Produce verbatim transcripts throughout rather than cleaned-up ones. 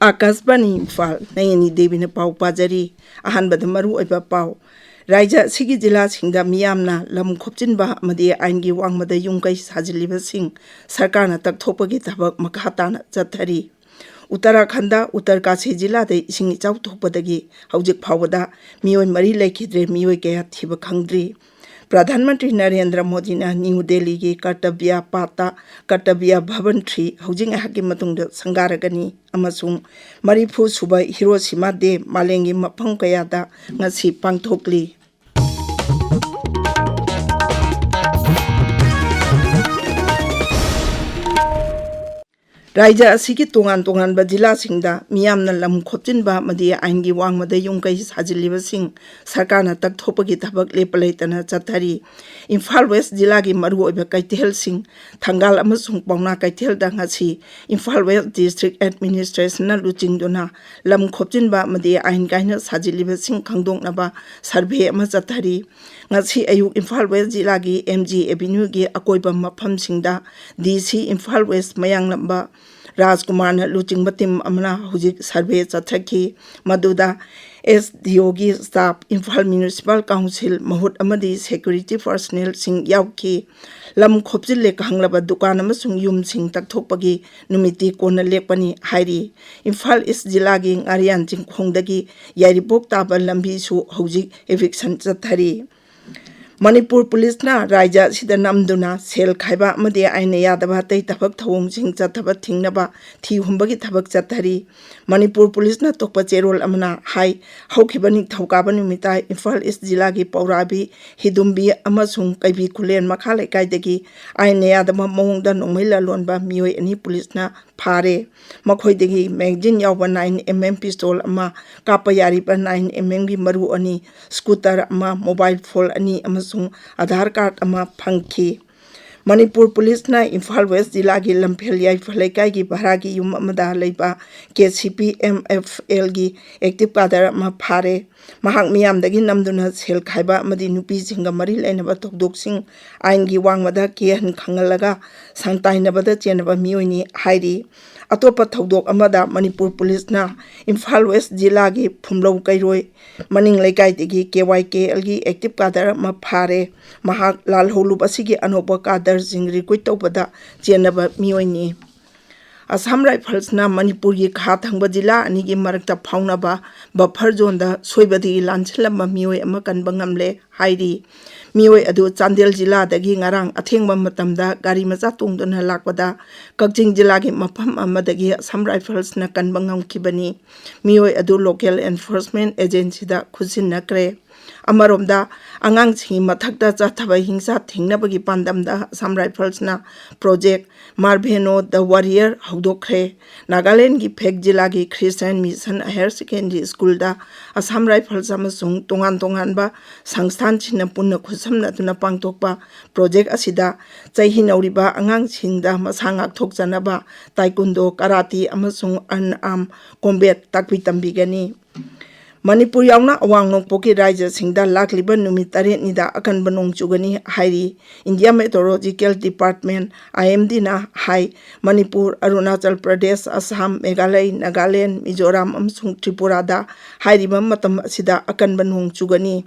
ꯑꯥꯀꯥꯁꯕꯥꯅꯤ ꯏꯝꯐꯥꯜ, ꯅꯌꯅꯤ ꯗꯦꯕꯤꯅ ꯄꯥꯎ ꯄꯥꯖꯔꯤ꯫ ꯑꯍꯥꯟꯕꯗ ꯃꯔꯨꯑꯣꯏꯕ ꯄꯥꯎ꯫ ꯔꯥꯏꯖ꯭ꯌ ꯑꯁꯤꯒꯤ ꯖꯤꯂꯥꯁꯤꯡꯗ ꯃꯤꯌꯥꯝꯅ ꯂꯝ ꯈꯣꯞꯆꯤꯟꯕ ꯑꯃꯗꯤ ꯑꯥꯏꯟꯒꯤ ꯋꯥꯡꯃꯗ ꯌꯨꯝ ꯀꯩ ꯁꯥꯖꯤꯜꯂꯤꯕꯁꯤꯡ ꯁꯔꯀꯥꯔꯅ ꯇꯛꯊꯣꯛꯄꯒꯤ ꯊꯕꯛ ꯃꯈꯥ ꯇꯥꯅ ꯆꯠꯊꯔꯤ꯫ ꯎꯠꯇꯔꯥꯈꯟꯗ ꯎꯠꯇꯔꯀꯥꯁꯤ ꯖꯤꯂꯥꯗ ꯏꯁꯤꯡ ꯏꯆꯥꯎ ꯊꯣꯛꯄꯗꯒꯤ ꯍꯧꯖꯤꯛ ꯐꯥꯎꯕꯗ ꯃꯤꯑꯣꯏ ꯃꯔꯤ ꯂꯩꯈꯤꯗ꯭ꯔꯦ, ꯃꯤꯑꯣꯏ ꯀꯌꯥ ꯊꯤꯕ ꯈꯪꯗ꯭ꯔꯤ꯫ ꯄ꯭ꯔꯙꯥꯟ ꯃꯟꯇ꯭ꯔꯤ ꯅꯔꯦꯟꯗ꯭ꯔ ꯃꯣꯗꯤꯅ ꯅ꯭ꯌꯨ ꯗꯦꯜꯂꯤꯒꯤ ꯀꯔꯇꯕ꯭ꯌ ꯄꯥꯠꯇ ꯀꯔꯇꯕ꯭ꯌ ꯚꯕꯟ ꯊ꯭ꯔꯤ ꯍꯧꯖꯤꯛ ꯉꯥꯏꯍꯥꯛꯀꯤ ꯃꯇꯨꯡꯗ ꯁꯪꯒꯥꯔꯒꯅꯤ ꯑꯃꯁꯨꯡ ꯃꯔꯤꯐꯨ ꯁꯨꯕ ꯍꯤꯔꯣꯁꯤꯃꯥ ꯗꯦ ꯃꯥꯂꯦꯝꯒꯤ ꯃꯐꯝ ꯀꯌꯥꯗ ꯉꯁꯤ ꯄꯥꯡꯊꯣꯛꯂꯤ꯫ ꯔꯥꯏꯖ꯭ꯌ ꯑꯁꯤꯒꯤ ꯇꯣꯉꯥꯟ ꯇꯣꯉꯥꯟꯕ ꯖꯤꯂꯥꯁꯤꯡꯗ ꯃꯤꯌꯥꯝꯅ ꯂꯝ ꯈꯣꯞꯆꯤꯟꯕ ꯑꯃꯗꯤ ꯑꯥꯏꯟꯒꯤ ꯋꯥꯡꯃꯗ ꯌꯨꯝ ꯀꯩ ꯁꯥꯖꯤꯜꯂꯤꯕꯁꯤꯡ ꯁꯔꯀꯥꯔꯅ ꯇꯛꯊꯣꯛꯄꯒꯤ ꯊꯕꯛ ꯂꯦꯞꯄ ꯂꯩꯇꯅ ꯆꯠꯊꯔꯤ꯫ ꯏꯝꯐꯥꯜ ꯋꯦꯁ ꯖꯤꯂꯥꯒꯤ ꯃꯔꯨꯑꯣꯏꯕ ꯀꯩꯊꯦꯜꯁꯤꯡ, ꯊꯪꯒꯥꯜ ꯑꯃꯁꯨꯡ ꯄꯥꯎꯅꯥ ꯀꯩꯊꯦꯜꯗ ꯉꯁꯤ ꯏꯝꯐꯥꯜ ꯋꯦꯁ ꯗꯤꯁꯇ꯭ꯔꯤꯛ ꯑꯦꯗꯃꯤꯅꯤꯁꯇ꯭ꯔꯦꯁꯟꯅ ꯂꯨꯆꯤꯡꯗꯨꯅ ꯂꯝ ꯈꯣꯞꯆꯤꯟꯕ ꯑꯃꯗꯤ ꯑꯥꯏꯟ ꯀꯥꯏꯅ ꯁꯥꯖꯤꯜꯂꯤꯕꯁꯤꯡ ꯈꯪꯗꯣꯛꯅꯕ ꯁꯔꯚꯦ ꯑꯃ ꯆꯠꯊꯔꯤ꯫ ꯉꯁꯤ ꯑꯌꯨꯛ ꯏꯝꯐꯥꯜ ꯋꯦꯁ ꯖꯤꯂꯥꯒꯤ ꯑꯦꯝ ꯖꯤ ꯑꯦꯚꯦꯅ꯭ꯌꯨꯒꯤ ꯑꯀꯣꯏꯕ ꯃꯐꯝꯁꯤꯡꯗ ꯗꯤ ꯁꯤ ꯏꯝꯐꯥꯜ ꯋꯦꯁ ꯃꯌꯥꯡꯂꯝꯕ ꯔꯥꯖꯀꯨꯃꯥꯔꯅ ꯂꯨꯆꯤꯡꯕ ꯇꯤꯝ ꯑꯃꯅ ꯍꯧꯖꯤꯛ ꯁꯔꯚꯦ ꯆꯠꯊꯈꯤ꯫ ꯃꯗꯨꯗ ꯑꯦꯁ ꯗꯤ ꯑꯣꯒꯤ ꯁ꯭ꯇꯥꯐ, ꯏꯝꯐꯥꯜ ꯃ꯭ꯌꯨꯅꯤꯁꯤꯄꯥꯜ ꯀꯥꯎꯟꯁꯤꯜ ꯃꯍꯨꯠ ꯑꯃꯗꯤ ꯁꯦꯀ꯭ꯌꯨꯔꯤꯇꯤ ꯄꯔꯁꯅꯦꯜꯁꯤꯡ ꯌꯥꯎꯈꯤ꯫ ꯂꯝ ꯈꯣꯞꯆꯤꯜꯂꯦ ꯈꯪꯂꯕ ꯗꯨꯀꯥꯟ ꯑꯃꯁꯨꯡ ꯌꯨꯝꯁꯤꯡ ꯇꯛꯊꯣꯛꯄꯒꯤ ꯅꯨꯃꯤꯠꯇꯤ ꯀꯣꯟꯅ ꯂꯦꯞꯀꯅꯤ ꯍꯥꯏꯔꯤ꯫ ꯏꯝꯐꯥꯜ ꯏꯁ ꯖꯤꯂꯥꯒꯤ ꯉꯥꯔꯤꯌꯥꯟ ꯆꯤꯡꯈꯣꯡꯗꯒꯤ ꯌꯥꯏꯔꯤꯄꯣꯛ ꯇꯥꯕ ꯂꯝꯕꯤꯁꯨ ꯍꯧꯖꯤꯛ ꯏꯚꯤꯛꯁꯟ ꯆꯠꯊꯔꯤ꯫ ꯃꯅꯤꯄꯨꯔ ꯄꯨꯂꯤꯁꯅ ꯔꯥꯏꯖ꯭ꯌ ꯑꯁꯤꯗ ꯅꯝꯗꯨꯅ ꯁꯦꯜ ꯈꯥꯏꯕ ꯑꯃꯗꯤ ꯑꯥꯏꯟꯅ ꯌꯥꯗꯕ ꯑꯇꯩ ꯊꯕꯛ ꯊꯧꯑꯣꯡꯁꯤꯡ ꯆꯠꯊꯕ ꯊꯤꯡꯅꯕ ꯊꯤ ꯍꯨꯝꯕꯒꯤ ꯊꯕꯛ ꯆꯠꯊꯔꯤ꯫ ꯃꯅꯤꯄꯨꯔ ꯄꯨꯂꯤꯁꯅ ꯊꯣꯛꯄ ꯆꯦꯔꯣꯜ ꯑꯃꯅ ꯍꯥꯏ, ꯍꯧꯈꯤꯕ ꯅꯤꯡꯊꯧꯀꯥꯕ ꯅꯨꯃꯤꯠꯇ ꯏꯝꯐꯥꯜ ꯏꯁ ꯖꯤꯂꯥꯒꯤ ꯄꯧꯔꯥꯕꯤ, ꯍꯤꯗꯨꯝꯕꯤ ꯑꯃꯁꯨꯡ ꯀꯩꯕꯤ ꯈꯨꯂꯦꯟ ꯃꯈꯥ ꯂꯩꯀꯥꯏꯗꯒꯤ ꯑꯥꯏꯟꯅ ꯌꯥꯗꯕ ꯃꯑꯣꯡꯗ ꯅꯣꯡꯃꯩ ꯂꯂꯣꯟꯕ ꯃꯤꯑꯣꯏ ꯑꯅꯤ ꯄꯨꯂꯤꯁꯅ ꯐꯥꯔꯦ꯫ ꯃꯈꯣꯏꯗꯒꯤ ꯃꯦꯒꯖꯤꯟ ꯌꯥꯎꯕ ꯅꯥꯏꯟ ꯑꯦꯝ ꯑꯦꯝ ꯄꯤꯁꯇꯣꯜ ꯑꯃ, ꯀꯥꯞꯄ ꯌꯥꯔꯤꯕ ꯅꯥꯏꯟ ꯑꯦꯝ ꯑꯦꯝꯒꯤ ꯃꯔꯨ ꯑꯅꯤ, ꯁ꯭ꯀꯨꯇꯔ ꯑꯃ, ꯃꯣꯕꯥꯏꯜ ꯐꯣꯟ ꯑꯅꯤ ꯑꯃꯁꯨꯡ ꯑꯙꯥꯔ ꯀꯥꯔꯗ ꯑꯃ ꯐꯪꯈꯤ꯫ ꯃꯅꯤꯄꯨꯔ ꯄꯨꯂꯤꯁꯅ ꯏꯝꯐꯥꯜ ꯋꯦꯁ ꯖꯤꯂꯥꯒꯤ ꯂꯝꯐꯦꯜ ꯌꯥꯏꯐ ꯂꯩꯀꯥꯏꯒꯤ ꯚꯔꯥꯒꯤ ꯌꯨꯝ ꯑꯃꯗ ꯂꯩꯕ K C P M F ꯑꯦꯜꯒꯤ ꯑꯦꯛꯇꯤꯚ ꯀꯥꯗꯔ ꯑꯃ ꯐꯥꯔꯦ꯫ ꯃꯍꯥꯛ ꯃꯤꯌꯥꯝꯗꯒꯤ ꯅꯝꯗꯨꯅ ꯁꯦꯜ ꯈꯥꯏꯕ ꯑꯃꯗꯤ ꯅꯨꯄꯤꯁꯤꯡꯒ ꯃꯔꯤ ꯂꯩꯅꯕ ꯊꯧꯗꯣꯛꯁꯤꯡ ꯑꯥꯏꯟꯒꯤ ꯋꯥꯡꯃꯗ ꯀꯤꯍꯟ ꯈꯪꯍꯜꯂꯒ ꯁꯪꯇꯥꯏꯅꯕꯗ ꯆꯦꯟꯅꯕ ꯃꯤꯑꯣꯏꯅꯤ ꯍꯥꯏꯔꯤ꯫ ꯑꯇꯣꯞꯄ ꯊꯧꯗꯣꯛ ꯑꯃꯗ ꯃꯅꯤꯄꯨꯔ ꯄꯨꯂꯤꯁꯅ ꯏꯝꯐꯥꯜ ꯋꯦꯁ ꯖꯤꯂꯥꯒꯤ ꯐꯨꯝꯂꯧ ꯀꯩꯔꯣꯏ ꯃꯅꯤꯡ ꯂꯩꯀꯥꯏꯗꯒꯤ ꯀꯦ ꯋꯥꯏ ꯀꯦ ꯑꯦꯜꯒꯤ ꯑꯦꯛꯇꯤꯚ ꯀꯥꯗꯔ ꯑꯃ ꯐꯥꯔꯦ꯫ ꯃꯍꯥꯛ ꯂꯥꯜꯍꯧꯂꯨꯞ ꯑꯁꯤꯒꯤ ꯑꯅꯧꯕ ꯀꯥꯗꯔꯁꯤꯡ ꯔꯤꯀ꯭ꯔꯨꯏꯠ ꯇꯧꯕꯗ ꯆꯦꯟꯅꯕ ꯃꯤꯑꯣꯏꯅꯤ꯫ ꯑꯁꯥꯝ ꯔꯥꯏꯐꯜꯁꯅ ꯃꯅꯤꯄꯨꯔꯒꯤ ꯈꯥ ꯊꯪꯕ ꯖꯤꯂꯥ ꯑꯅꯤꯒꯤ ꯃꯔꯛꯇ ꯐꯥꯎꯅꯕ ꯕꯐꯔ ꯖꯣꯟꯗ ꯁꯣꯏꯕꯗꯒꯤ ꯂꯥꯟꯁꯤꯜꯂꯝꯕ ꯃꯤꯑꯣꯏ ꯑꯃ ꯀꯟꯕ ꯉꯝꯂꯦ ꯍꯥꯏꯔꯤ꯫ ꯃꯤꯑꯣꯏ ꯑꯗꯨ ꯆꯥꯟꯗꯦꯜ ꯖꯤꯂꯥꯗꯒꯤ ꯉꯔꯥꯡ ꯑꯊꯦꯡꯕ ꯃꯇꯝꯗ ꯒꯥꯔꯤ ꯃꯆꯥ ꯇꯣꯡꯗꯨꯅ ꯂꯥꯛꯄꯗ ꯀꯛꯆꯤꯡ ꯖꯤꯂꯥꯒꯤ ꯃꯐꯝ ꯑꯃꯗꯒꯤ ꯑꯁꯥꯝ ꯔꯥꯏꯐꯜꯁꯅ ꯀꯟꯕ ꯉꯝꯈꯤꯕꯅꯤ꯫ ꯃꯤꯑꯣꯏ ꯑꯗꯨ ꯂꯣꯀꯦꯜ ꯑꯦꯟꯐꯣꯔꯁꯃꯦꯟ ꯑꯦꯖꯦꯟꯁꯤꯗ ꯈꯨꯠꯁꯤꯟꯅꯈ꯭ꯔꯦ꯫ ꯑꯃꯔꯣꯝꯗ, ꯑꯉꯥꯡꯁꯤꯡꯒꯤ ꯃꯊꯛꯇ ꯆꯠꯊꯕ ꯍꯤꯡꯁꯥ ꯊꯦꯡꯅꯕꯒꯤ ꯄꯥꯟꯗꯝꯗ ꯑꯁꯥꯝ ꯔꯥꯏꯐꯜꯁꯅ ꯄ꯭ꯔꯣꯖꯦꯛ ꯃꯥꯔꯚꯦꯅꯣ ꯗ ꯋꯥꯔꯤꯌꯔ ꯍꯧꯗꯣꯛꯈ꯭ꯔꯦ꯫ ꯅꯥꯒꯥꯂꯦꯟꯒꯤ ꯐꯦꯛ ꯖꯤꯂꯥꯒꯤ ꯈ꯭ꯔꯤꯁꯇꯤꯌꯥꯟ ꯃꯤꯁꯟ ꯍꯥꯌꯔ ꯁꯦꯀꯦꯟꯗꯔꯤ ꯁ꯭ꯀꯨꯜꯗ ꯑꯁꯥꯝ ꯔꯥꯏꯐꯜꯁ ꯑꯃꯁꯨꯡ ꯇꯣꯉꯥꯟ ꯇꯣꯉꯥꯟꯕ ꯁꯪꯁꯊꯥꯟꯁꯤꯡꯅ ꯄꯨꯟꯅ ꯈꯨꯠꯁꯝꯅꯗꯨꯅ ꯄꯥꯡꯊꯣꯛꯄ ꯄ꯭ꯔꯣꯖꯦꯛ ꯑꯁꯤꯗ ꯆꯩꯍꯤ ꯅꯧꯔꯤꯕ ꯑꯉꯥꯡꯁꯤꯡꯗ ꯃꯁꯥ ꯉꯥꯛꯊꯣꯛꯆꯅꯕ ꯇꯥꯏꯀꯨꯟꯗꯣ, ꯀꯔꯥꯇꯤ ꯑꯃꯁꯨꯡ ꯑꯟ ꯑꯥꯔꯝ ꯀꯣꯝꯕꯦꯠ ꯇꯥꯛꯄꯤ ꯇꯝꯕꯤꯒꯅꯤ꯫ ꯃꯅꯤꯄꯨꯔ ꯌꯥꯎꯅ ꯑꯋꯥꯡ ꯅꯣꯡꯄꯣꯛꯀꯤ ꯔꯥꯖ꯭ꯌꯁꯤꯡꯗ ꯂꯥꯛꯂꯤꯕ ꯅꯨꯃꯤꯠ ꯇꯔꯦꯠꯅꯤꯗ ꯑꯀꯟꯕ ꯅꯣꯡ ꯆꯨꯒꯅꯤ ꯍꯥꯏꯔꯤ꯫ ꯏꯟꯗꯤꯌꯥ ꯃꯦꯇꯣꯔꯣꯂꯣꯖꯤꯀꯦꯜ ꯗꯤꯄꯥꯔꯠꯃꯦꯟ, ꯑꯥꯏ ꯑꯦꯝ ꯗꯤꯅ ꯍꯥꯏ, ꯃꯅꯤꯄꯨꯔ, ꯑꯔꯨꯅꯥꯆꯜ ꯄ꯭ꯔꯗꯦꯁ, ꯑꯁꯥꯝ, ꯃꯦꯘꯥꯂꯌ, ꯅꯥꯒꯥꯂꯦꯟ, ꯃꯤꯖꯣꯔꯥꯝ ꯑꯃꯁꯨꯡ ꯇ꯭ꯔꯤꯄꯨꯔꯥꯗ ꯍꯥꯏꯔꯤꯕ ꯃꯇꯝ ꯑꯁꯤꯗ ꯑꯀꯟꯕ ꯅꯣꯡ ꯆꯨꯒꯅꯤ꯫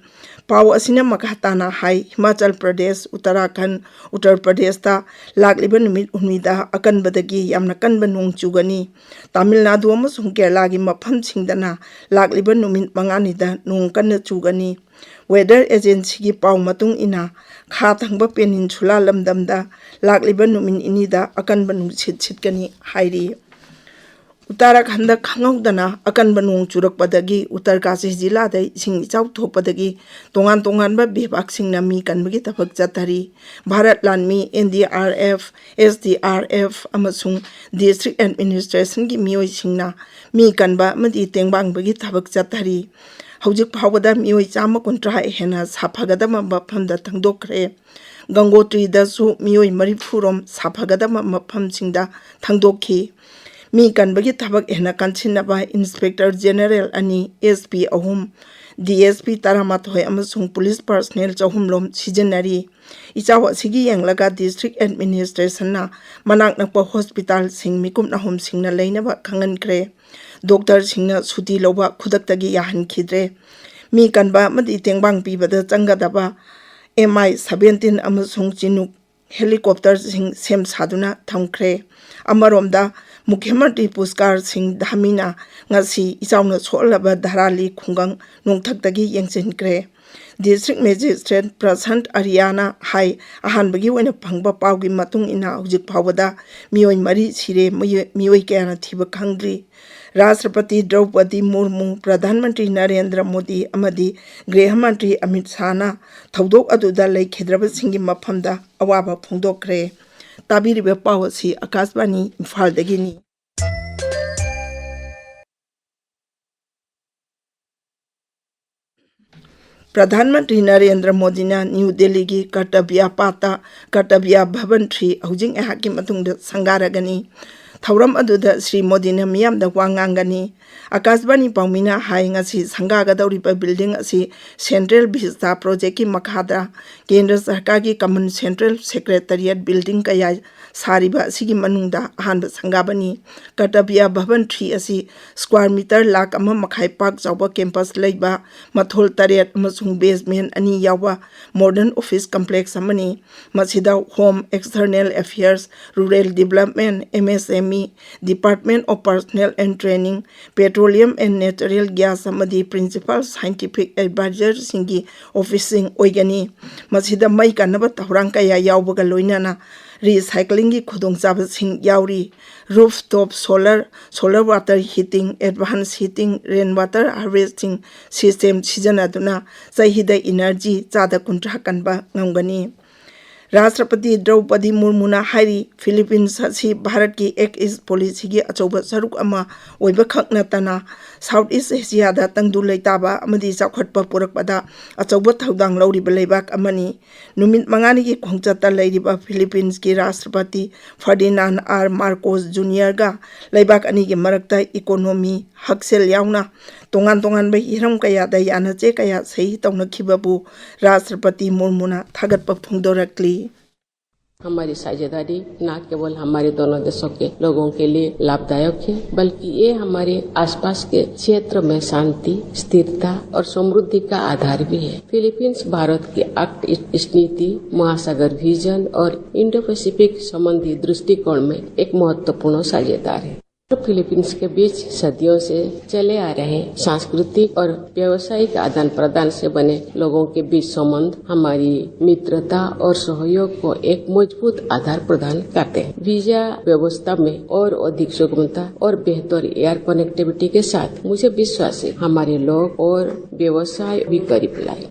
ꯄꯥꯎ ꯑꯁꯤꯅ ꯃꯈꯥ ꯇꯥꯅ ꯍꯥꯏ, ꯍꯤꯃꯥꯆꯜ ꯄ꯭ꯔꯗꯦꯁ, ꯎꯠꯇꯔꯥꯈꯟꯗ, ꯎꯠꯇꯔ ꯄ꯭ꯔꯗꯦꯁꯇ ꯂꯥꯛꯂꯤꯕ ꯅꯨꯃꯤꯠ ꯍꯨꯝꯅꯤꯗ ꯑꯀꯟꯕꯗꯒꯤ ꯌꯥꯝꯅ ꯀꯟꯕ ꯅꯣꯡ ꯆꯨꯒꯅꯤ꯫ ꯇꯥꯃꯤꯜ ꯅꯥꯗꯨ ꯑꯃꯁꯨꯡ ꯀꯦꯔꯂꯥꯒꯤ ꯃꯐꯝꯁꯤꯡꯗꯅ ꯂꯥꯛꯂꯤꯕ ꯅꯨꯃꯤꯠ ꯃꯉꯥꯅꯤꯗ ꯅꯣꯡ ꯀꯟꯅ ꯆꯨꯒꯅꯤ꯫ ꯋꯦꯗꯔ ꯑꯦꯖꯦꯟꯁꯤꯒꯤ ꯄꯥꯎ ꯃꯇꯨꯡ ꯏꯟꯅ, ꯈꯥ ꯊꯪꯕ ꯄꯦꯅꯤꯟꯁꯨꯂꯥ ꯂꯝꯗꯝꯗ ꯂꯥꯛꯂꯤꯕ ꯅꯨꯃꯤꯠ ꯅꯤꯅꯤꯗ ꯑꯀꯟꯕ ꯅꯨꯡꯁꯤꯠ ꯁꯤꯠꯀꯅꯤ ꯍꯥꯏꯔꯤ꯫ ꯎꯠꯇꯔꯥꯈꯟꯗ ꯈꯪꯍꯧꯗꯅ ꯑꯀꯟꯕ ꯅꯣꯡ ꯆꯨꯔꯛꯄꯗꯒꯤ ꯎꯠꯇꯔꯀꯥꯁꯤ ꯖꯤꯂꯥꯗ ꯏꯁꯤꯡ ꯏꯆꯥꯎ ꯊꯣꯛꯄꯗꯒꯤ ꯇꯣꯉꯥꯟ ꯇꯣꯉꯥꯟꯕ ꯕꯤꯚꯥꯒꯁꯤꯡꯅ ꯃꯤ ꯀꯟꯕꯒꯤ ꯊꯕꯛ ꯆꯠꯊꯔꯤ꯫ ꯚꯥꯔꯠ ꯂꯥꯟꯃꯤ, N D R F, S D R F ꯑꯃꯁꯨꯡ ꯗꯤꯁꯇ꯭ꯔꯤꯛ ꯑꯦꯗꯃꯤꯅꯤꯁꯇ꯭ꯔꯦꯁꯟꯒꯤ ꯃꯤꯑꯣꯏꯁꯤꯡꯅ ꯃꯤ ꯀꯟꯕ ꯑꯃꯗꯤ ꯇꯦꯡꯕꯥꯡꯕꯒꯤ ꯊꯕꯛ ꯆꯠꯊꯔꯤ꯫ ꯍꯧꯖꯤꯛ ꯐꯥꯎꯕꯗ ꯃꯤꯑꯣꯏ ꯆꯥꯝꯃ ꯀꯨꯟꯊ꯭ꯔꯥ ꯍꯦꯟꯅ ꯁꯥꯐꯒꯗꯕ ꯃꯐꯝꯗ ꯊꯥꯡꯗꯣꯛꯈ꯭ꯔꯦ꯫ ꯒꯪꯒꯣꯇ꯭ꯔꯤꯗꯁꯨ ꯃꯤꯑꯣꯏ ꯃꯔꯤꯐꯨ ꯔꯣꯝ ꯁꯥꯐꯒꯗꯕ ꯃꯐꯝꯁꯤꯡꯗ ꯊꯥꯡꯗꯣꯛꯈꯤ꯫ ꯃꯤ ꯀꯟꯕꯒꯤ ꯊꯕꯛ ꯍꯦꯟꯅ ꯀꯟꯁꯤꯟꯅꯕ ꯏꯟꯁꯄꯦꯛꯇꯔ ꯖꯦꯅꯔꯦꯜ ꯑꯅꯤ, ꯑꯦꯁ ꯄꯤ ꯑꯍꯨꯝ, ꯗꯤ ꯑꯦꯁ ꯄꯤ ꯇꯔꯥꯃꯥꯊꯣꯏ ꯑꯃꯁꯨꯡ ꯄꯨꯂꯤꯁ ꯄꯔꯁꯅꯦꯜ ꯆꯍꯨꯝꯂꯣꯝ ꯁꯤꯖꯤꯟꯅꯔꯤ꯫ ꯏꯆꯥꯎ ꯑꯁꯤꯒꯤ ꯌꯦꯡꯂꯒ ꯗꯤꯁꯇ꯭ꯔꯤꯛ ꯑꯦꯗꯃꯤꯅꯤꯁꯇ꯭ꯔꯦꯁꯟꯅ ꯃꯅꯥꯛ ꯅꯛꯄ ꯍꯣꯁꯄꯤꯇꯥꯜꯁꯤꯡ ꯃꯤꯀꯨꯞ ꯅꯍꯨꯝꯁꯤꯡꯅ ꯂꯩꯅꯕ ꯈꯪꯍꯟꯈ꯭ꯔꯦ꯫ ꯗꯣꯛꯇꯔꯁꯤꯡꯅ ꯁꯨꯇꯤ ꯂꯧꯕ ꯈꯨꯗꯛꯇꯒꯤ ꯌꯥꯍꯟꯈꯤꯗ꯭ꯔꯦ꯫ ꯃꯤ ꯀꯟꯕ ꯑꯃꯗꯤ ꯇꯦꯡꯕꯥꯡ ꯄꯤꯕꯗ ꯆꯪꯒꯗꯕ ꯑꯦꯝ ꯑꯥꯏ ꯁꯚꯦꯟꯇꯤꯟ ꯑꯃꯁꯨꯡ ꯆꯤꯅꯨꯛ ꯍꯦꯂꯤꯀꯣꯞꯇꯔꯁꯤꯡ ꯁꯦꯝ ꯁꯥꯗꯨꯅ ꯊꯝꯈ꯭ꯔꯦ꯫ ꯑꯃꯔꯣꯝꯗ, ꯃꯨꯈ꯭ꯌ ꯃꯟꯇ꯭ꯔꯤ ꯄꯨꯁꯀꯥꯔ ꯁꯤꯡ ꯙꯥꯃꯤꯅ ꯉꯁꯤ ꯏꯆꯥꯎꯅ ꯁꯣꯛꯍꯜꯂꯕ ꯙꯔꯥꯂꯤ ꯈꯨꯡꯒꯪ ꯅꯣꯡꯊꯛꯇꯒꯤ ꯌꯦꯡꯁꯤꯟꯈ꯭ꯔꯦ꯫ ꯗꯤꯁꯇ꯭ꯔꯤꯛ ꯃꯦꯖꯤꯁꯇ꯭ꯔꯦꯠ ꯄ꯭ꯔꯁꯥꯟꯠ ꯑꯔꯤꯌꯥꯅ ꯍꯥꯏ, ꯑꯍꯥꯟꯕꯒꯤ ꯑꯣꯏꯅ ꯐꯪꯕ ꯄꯥꯎꯒꯤ ꯃꯇꯨꯡ ꯏꯟꯅ ꯍꯧꯖꯤꯛ ꯐꯥꯎꯕꯗ ꯃꯤꯑꯣꯏ ꯃꯔꯤ ꯁꯤꯔꯦ, ꯃꯤꯑꯣꯏ ꯃꯤꯑꯣꯏ ꯀꯌꯥꯅ ꯊꯤꯕ ꯈꯪꯗ꯭ꯔꯤ꯫ ꯔꯥꯁꯇ꯭ꯔꯄꯇꯤ ꯗ꯭ꯔꯧꯄꯗꯤ ꯃꯨꯔꯃꯨ, ꯄ꯭ꯔꯙꯥꯟ ꯃꯟꯇ꯭ꯔꯤ ꯅꯔꯦꯟꯗ꯭ꯔ ꯃꯣꯗꯤ ꯑꯃꯗꯤ ꯒ꯭ꯔꯤꯍ ꯃꯟꯇ꯭ꯔꯤ ꯑꯃꯤꯠ ꯁꯥꯍꯅ ꯊꯧꯗꯣꯛ ꯑꯗꯨꯗ ꯂꯩꯈꯤꯗ꯭ꯔꯕꯁꯤꯡꯒꯤ ꯃꯐꯝꯗ ꯑꯋꯥꯕ ꯐꯣꯡꯗꯣꯛꯈ꯭ꯔꯦ꯫ ꯇꯥꯕꯤꯔꯤꯕ ꯄꯥꯎ ꯑꯁꯤ ꯑꯀꯥꯁꯕꯥꯅꯤ ꯏꯝꯐꯥꯜꯗꯒꯤꯅꯤ꯫ ꯄ꯭ꯔꯙꯥꯟ ꯃꯟꯇ꯭ꯔꯤ ꯅꯔꯦꯟꯗ꯭ꯔ ꯃꯣꯗꯤꯅ ꯅ꯭ꯌꯨ ꯗꯦꯜꯂꯤꯒꯤ ꯀꯔꯇꯕ꯭ꯌ ꯄꯥꯠꯇ ꯀꯔꯇꯕ꯭ꯌ ꯚꯕꯟ ꯊ꯭ꯔꯤ ꯍꯧꯖꯤꯛ ꯉꯥꯏꯍꯥꯛꯀꯤ ꯃꯇꯨꯡꯗ ꯁꯪꯒꯥꯔꯒꯅꯤ꯫ ꯊꯧꯔꯝ ꯑꯗꯨꯗ ꯁ꯭ꯔꯤ ꯃꯣꯗꯤꯅ ꯃꯤꯌꯥꯝꯗ ꯋꯥ ꯉꯥꯡꯒꯅꯤ꯫ ꯑꯀꯥꯁꯕꯥꯅꯤ ꯄꯥꯎꯃꯤꯅ ꯍꯥꯏ, ꯉꯁꯤ ꯁꯪꯒꯥꯒꯗꯧꯔꯤꯕ ꯕꯤꯜꯗꯤꯡ ꯑꯁꯤ ꯁꯦꯟꯇ꯭ꯔꯦꯜ ꯚꯤꯁꯇꯥ ꯄ꯭ꯔꯣꯖꯦꯛꯀꯤ ꯃꯈꯥꯗ ꯀꯦꯟꯗ꯭ꯔ ꯁꯔꯀꯥꯔꯒꯤ ꯀꯃꯟ ꯁꯦꯟꯇ꯭ꯔꯦꯜ ꯁꯦꯀ꯭ꯔꯦꯇꯔꯤꯌꯦꯠ ꯕꯤꯜꯗꯤꯡ ꯀꯌꯥ ꯁꯥꯔꯤꯕ ꯑꯁꯤꯒꯤ ꯃꯅꯨꯡꯗ ꯑꯍꯥꯟꯕ ꯁꯪꯒꯥꯕꯅꯤ꯫ ꯀꯔꯇꯕ꯭ꯌ ꯚꯕꯟ ꯊ꯭ꯔꯤ ꯑꯁꯤ ꯁ꯭ꯀ꯭ꯋꯥꯔ ꯃꯤꯇꯔ ꯂꯥꯈ ꯑꯃ ꯃꯈꯥꯏ ꯄꯥꯛ ꯆꯥꯎꯕ ꯀꯦꯝꯄꯁ ꯂꯩꯕ, ꯃꯊꯣꯜ ꯇꯔꯦꯠ ꯑꯃꯁꯨꯡ ꯕꯦꯁꯃꯦꯟ ꯑꯅꯤ ꯌꯥꯎꯕ ꯃꯣꯗꯔꯟ ꯑꯣꯐꯤꯁ ꯀꯝꯄ꯭ꯂꯦꯛꯁ ꯑꯃꯅꯤ꯫ ꯃꯁꯤꯗ home, external affairs, rural development, M S M E, Department of Personnel and Training, Petroleum and Natural Gas ꯑꯃꯗꯤ ꯄ꯭ꯔꯤꯟꯁꯤꯄꯥꯜ ꯁꯥꯏꯟꯇꯤꯐꯤꯛ ꯑꯦꯗꯚꯥꯏꯖꯔꯁꯤꯡꯒꯤ ꯑꯣꯐꯤꯁꯁꯤꯡ ꯑꯣꯏꯒꯅꯤ꯫ ꯃꯁꯤꯗ ꯃꯩ ꯀꯟꯅꯕ ꯊꯧꯔꯥꯡ ꯀꯌꯥ ꯌꯥꯎꯕꯒ ꯂꯣꯏꯅꯅ ꯔꯤꯁꯥꯏꯀ꯭ꯂꯤꯡꯒꯤ ꯈꯨꯗꯣꯡꯆꯥꯕꯁꯤꯡ ꯌꯥꯎꯔꯤ꯫ Rooftop solar, solar water heating, advanced heating, rain water harvesting system ꯁꯤꯖꯤꯟꯅꯗꯨꯅ ꯆꯍꯤꯗ ꯏꯅꯔꯖꯤ ꯆꯥꯗ ꯀꯨꯟꯊ꯭ꯔꯥ ꯀꯟꯕ ꯉꯝꯒꯅꯤ꯫ ꯔꯥꯁꯇ꯭ꯔꯄꯇꯤ ꯗ꯭ꯔꯧꯄꯗꯤ ꯃꯨꯔꯃꯨꯅ ꯍꯥꯏꯔꯤ, ꯐꯤꯂꯤꯄꯤꯟꯁ ꯑꯁꯤ ꯚꯥꯔꯠꯀꯤ ꯑꯦꯛ ꯏꯁ ꯄꯣꯂꯤꯁꯤꯒꯤ ꯑꯆꯧꯕ ꯁꯔꯨꯛ ꯑꯃ ꯑꯣꯏꯕꯈꯛ ꯅꯠꯇꯅ, ꯁꯥꯎꯠ ꯏꯁ ꯑꯦꯁꯤꯌꯥꯗ ꯇꯪꯗꯨ ꯂꯩꯇꯥꯕ ꯑꯃꯗꯤ ꯆꯥꯎꯈꯠꯄ ꯄꯨꯔꯛꯄꯗ ꯑꯆꯧꯕ ꯊꯧꯗꯥꯡ ꯂꯧꯔꯤꯕ ꯂꯩꯕꯥꯛ ꯑꯃꯅꯤ꯫ ꯅꯨꯃꯤꯠ ꯃꯉꯥꯅꯤꯒꯤ ꯈꯣꯡꯆꯠꯇ ꯂꯩꯔꯤꯕ ꯐꯤꯂꯤꯄꯤꯟꯁꯀꯤ ꯔꯥꯁꯇ꯭ꯔꯄꯇꯤ ꯐꯔꯗꯤꯅꯥꯟ ꯑꯥꯔ ꯃꯥꯔꯀꯣꯁ ꯖꯨꯅꯤꯌꯔꯒ ꯂꯩꯕꯥꯛ ꯑꯅꯤꯒꯤ ꯃꯔꯛꯇ ꯏꯀꯣꯅꯣꯃꯤ, ꯍꯛꯁꯦꯜ ꯌꯥꯎꯅ ꯇꯣꯉꯥꯟ ꯇꯣꯉꯥꯟꯕ ꯍꯤꯔꯝ ꯀꯌꯥꯗ ꯌꯥꯅꯆꯦ ꯀꯌꯥ ꯁꯍꯤ ꯇꯧꯅꯈꯤꯕꯕꯨ ꯔꯥꯁꯇ꯭ꯔꯄꯇꯤ ꯃꯨꯔꯃꯨꯅ ꯊꯥꯒꯠꯄ ꯐꯣꯡꯗꯣꯔꯛꯂꯤ꯫ हमारी साझेदारी न केवल हमारे दोनों देशों के लोगों के लिए लाभदायक है, बल्कि ये हमारे आसपास के क्षेत्र में शांति, स्थिरता और समृद्धि का आधार भी है। फिलीपींस भारत की एक्ट ईस्ट नीति, महासागर विजन और इंडो पैसिफिक संबंधी दृष्टिकोण में एक महत्वपूर्ण साझेदार है। फिलीपींस के बीच सदियों से चले आ रहे सांस्कृतिक और व्यावसायिक आदान प्रदान से बने लोगों के बीच संबंध हमारी मित्रता और सहयोग को एक मजबूत आधार प्रदान करते हैं। वीजा व्यवस्था में और अधिक सुगमता और बेहतर एयर कनेक्टिविटी के साथ मुझे विश्वास है हमारे लोग और व्यवसाय भी करीब लाए।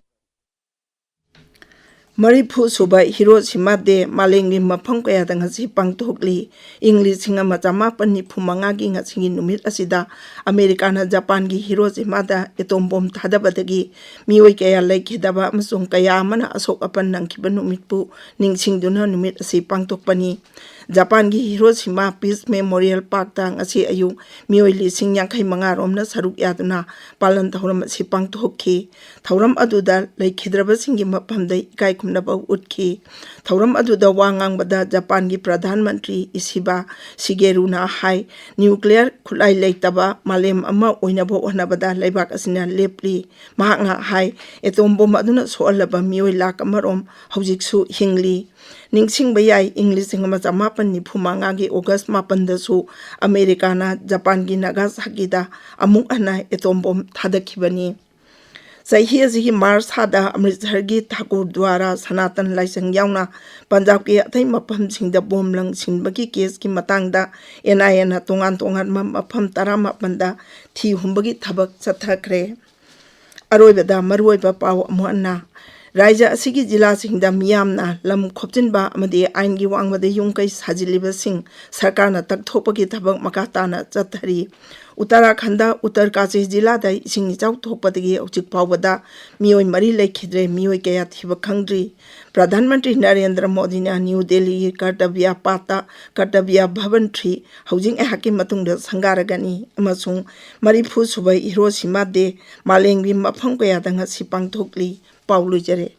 ꯃꯔꯤꯐꯨ ꯁꯨꯕ ꯍꯤꯔꯣꯁꯤꯃꯥ ꯗꯦ ꯃꯥꯂꯦꯝꯒꯤ ꯃꯐꯝ ꯀꯌꯥꯗ ꯉꯁꯤ ꯄꯥꯡꯊꯣꯛꯂꯤ꯫ ꯏꯪ ꯂꯤꯁꯤꯡ ꯑꯃ ꯆꯃꯥꯄꯟ ꯅꯤꯐꯨ ꯃꯉꯥꯒꯤ ꯉꯁꯤꯒꯤ ꯅꯨꯃꯤꯠ ꯑꯁꯤꯗ ꯑꯃꯦꯔꯤꯀꯥꯅ ꯖꯄꯥꯟꯒꯤ ꯍꯤꯔꯣꯁꯤꯃꯥꯗ ꯑꯦꯇꯣꯝ ꯕꯣꯝ ꯊꯥꯗꯕꯗꯒꯤ ꯃꯤꯑꯣꯏ ꯀꯌꯥ ꯂꯩꯈꯤꯗꯕ ꯑꯃꯁꯨꯡ ꯀꯌꯥ ꯑꯃꯅ ꯑꯁꯣꯛ ꯑꯄꯟ ꯅꯪꯈꯤꯕ ꯅꯨꯃꯤꯠꯄꯨ ꯅꯤꯡꯁꯤꯡꯗꯨꯅ ꯅꯨꯃꯤꯠ ꯑꯁꯤ ꯄꯥꯡꯊꯣꯛꯄꯅꯤ꯫ ꯖꯄꯥꯟꯒꯤ ꯍꯤꯔꯣꯁꯤꯃꯥ ꯄꯤꯁ ꯃꯦꯃꯣꯔꯤꯌꯦꯜ ꯄꯥꯔꯛꯇ ꯉꯁꯤ ꯑꯌꯨꯛ ꯃꯤꯑꯣꯏ ꯂꯤꯁꯤꯡ ꯌꯥꯡꯈꯩ ꯃꯉꯥ ꯔꯣꯝꯅ ꯁꯔꯨꯛ ꯌꯥꯗꯨꯅ ꯄꯥꯂꯟ ꯊꯧꯔꯝ ꯑꯁꯤ ꯄꯥꯡꯊꯣꯛꯈꯤ꯫ ꯊꯧꯔꯝ ꯑꯗꯨꯗ ꯂꯩꯈꯤꯗ꯭ꯔꯕꯁꯤꯡꯒꯤ ꯃꯐꯝꯗ ꯏꯀꯥꯏ ꯈꯨꯝꯅꯕ ꯎꯠꯈꯤ꯫ ꯊꯧꯔꯝ ꯑꯗꯨꯗ ꯋꯥ ꯉꯥꯡꯕꯗ ꯖꯄꯥꯟꯒꯤ ꯄ꯭ꯔꯙꯥꯟ ꯃꯟꯇ꯭ꯔꯤ ꯏꯁꯤꯕꯥ ꯁꯤꯒꯦꯔꯨꯅ ꯍꯥꯏ, ꯅ꯭ꯌꯨꯀ꯭ꯂꯤꯌꯔ ꯈꯨꯠꯂꯥꯏ ꯂꯩꯇꯕ ꯃꯥꯂꯦꯝ ꯑꯃ ꯑꯣꯏꯅꯕ ꯍꯣꯠꯅꯕꯗ ꯂꯩꯕꯥꯛ ꯑꯁꯤꯅ ꯂꯦꯞꯂꯤ꯫ ꯃꯍꯥꯛꯅ ꯍꯥꯏ, ꯑꯦꯇꯣꯝ ꯕꯣꯝ ꯑꯗꯨꯅ ꯁꯣꯛꯍꯜꯂꯕ ꯃꯤꯑꯣꯏ ꯂꯥꯈ ꯑꯃꯔꯣꯝ ꯍꯧꯖꯤꯛꯁꯨ ꯍꯤꯡꯂꯤ꯫ ꯅꯤꯡꯁꯤꯡꯕ ꯌꯥꯏ, ꯏꯪ ꯂꯤꯁꯤꯡ ꯑꯃ ꯆꯃꯥꯄꯟ ꯅꯤꯐꯨ ꯃꯉꯥꯒꯤ ꯑꯣꯒꯁ ꯃꯥꯄꯟꯗꯁꯨ ꯑꯃꯦꯔꯤꯀꯥꯅ ꯖꯄꯥꯟꯒꯤ ꯅꯥꯒꯥꯁꯥꯀꯤꯗ ꯑꯃꯨꯛ ꯍꯟꯅ ꯑꯦꯇꯣꯝ ꯕꯣꯝ ꯊꯥꯗꯈꯤꯕꯅꯤ꯫ ꯆꯍꯤ ꯑꯁꯤꯒꯤ ꯃꯥꯔꯆ ꯊꯥꯗ ꯑꯃ꯭ꯔꯤꯠꯁꯔꯒꯤ ꯊꯥꯀꯨꯔ ꯗ꯭ꯋꯥꯔꯥ ꯁꯅꯥꯇꯟ ꯂꯥꯏꯁꯪ ꯌꯥꯎꯅ ꯄꯟꯖꯥꯕꯀꯤ ꯑꯇꯩ ꯃꯐꯝꯁꯤꯡꯗ ꯕꯣꯝ ꯂꯪꯁꯤꯟꯕꯒꯤ ꯀꯦꯁꯀꯤ ꯃꯇꯥꯡꯗ ꯑꯦꯟ ꯑꯥꯏ ꯑꯦꯅ ꯇꯣꯉꯥꯟ ꯇꯣꯉꯥꯟꯕ ꯃꯐꯝ ꯇꯔꯥꯃꯥꯄꯟꯗ ꯊꯤ ꯍꯨꯝꯕꯒꯤ ꯊꯕꯛ ꯆꯠꯊꯈ꯭ꯔꯦ꯫ ꯑꯔꯣꯏꯕꯗ ꯃꯔꯨꯑꯣꯏꯕ ꯄꯥꯎ ꯑꯃꯨꯛ ꯍꯟꯅ꯫ ꯔꯥꯏꯖ꯭ꯌ ꯑꯁꯤꯒꯤ ꯖꯤꯂꯥꯁꯤꯡꯗ ꯃꯤꯌꯥꯝꯅ ꯂꯝ ꯈꯣꯞꯆꯤꯟꯕ ꯑꯃꯗꯤ ꯑꯥꯏꯟꯒꯤ ꯋꯥꯡꯃꯗ ꯌꯨꯝ ꯀꯩ ꯁꯥꯖꯤꯜꯂꯤꯕꯁꯤꯡ ꯁꯔꯀꯥꯔꯅ ꯇꯛꯊꯣꯛꯄꯒꯤ ꯊꯕꯛ ꯃꯈꯥ ꯇꯥꯅ ꯆꯠꯊꯔꯤ꯫ ꯎꯠꯇꯔꯥꯈꯟꯗ ꯎꯠꯇꯔ ꯀꯥꯆꯤ ꯖꯤꯂꯥꯗ ꯏꯁꯤꯡ ꯏꯆꯥꯎ ꯊꯣꯛꯄꯗꯒꯤ ꯍꯧꯖꯤꯛ ꯐꯥꯎꯕꯗ ꯃꯤꯑꯣꯏ ꯃꯔꯤ ꯂꯩꯈꯤꯗ꯭ꯔꯦ, ꯃꯤꯑꯣꯏ ꯀꯌꯥ ꯊꯤꯕ ꯈꯪꯗ꯭ꯔꯤ꯫ ꯄ꯭ꯔꯙꯥꯟ ꯃꯟꯇ꯭ꯔꯤ ꯅꯔꯦꯟꯗ꯭ꯔ ꯃꯣꯗꯤꯅ ꯅ꯭ꯌꯨ ꯗꯦꯜꯂꯤꯒꯤ ꯀꯔꯇꯕ꯭ꯌ ꯄꯥꯠꯇ ꯀꯔꯇꯕ꯭ꯌ ꯚꯕꯟ ꯊ꯭ꯔꯤ ꯍꯧꯖꯤꯛ ꯉꯥꯏꯍꯥꯛꯀꯤ ꯃꯇꯨꯡꯗ ꯁꯪꯒꯥꯔꯒꯅꯤ ꯑꯃꯁꯨꯡ ꯃꯔꯤꯐꯨ ꯁꯨꯕ ꯍꯤꯔꯣꯁꯤꯃꯥ ꯗꯦ ꯃꯥꯂꯦꯝꯒꯤ ꯃꯐꯝ ꯀꯌꯥꯗ ꯉꯁꯤ ꯄꯥꯡꯊꯣꯛꯂꯤ꯫ ꯄꯥꯎ ꯂꯣꯏꯖꯔꯦ꯫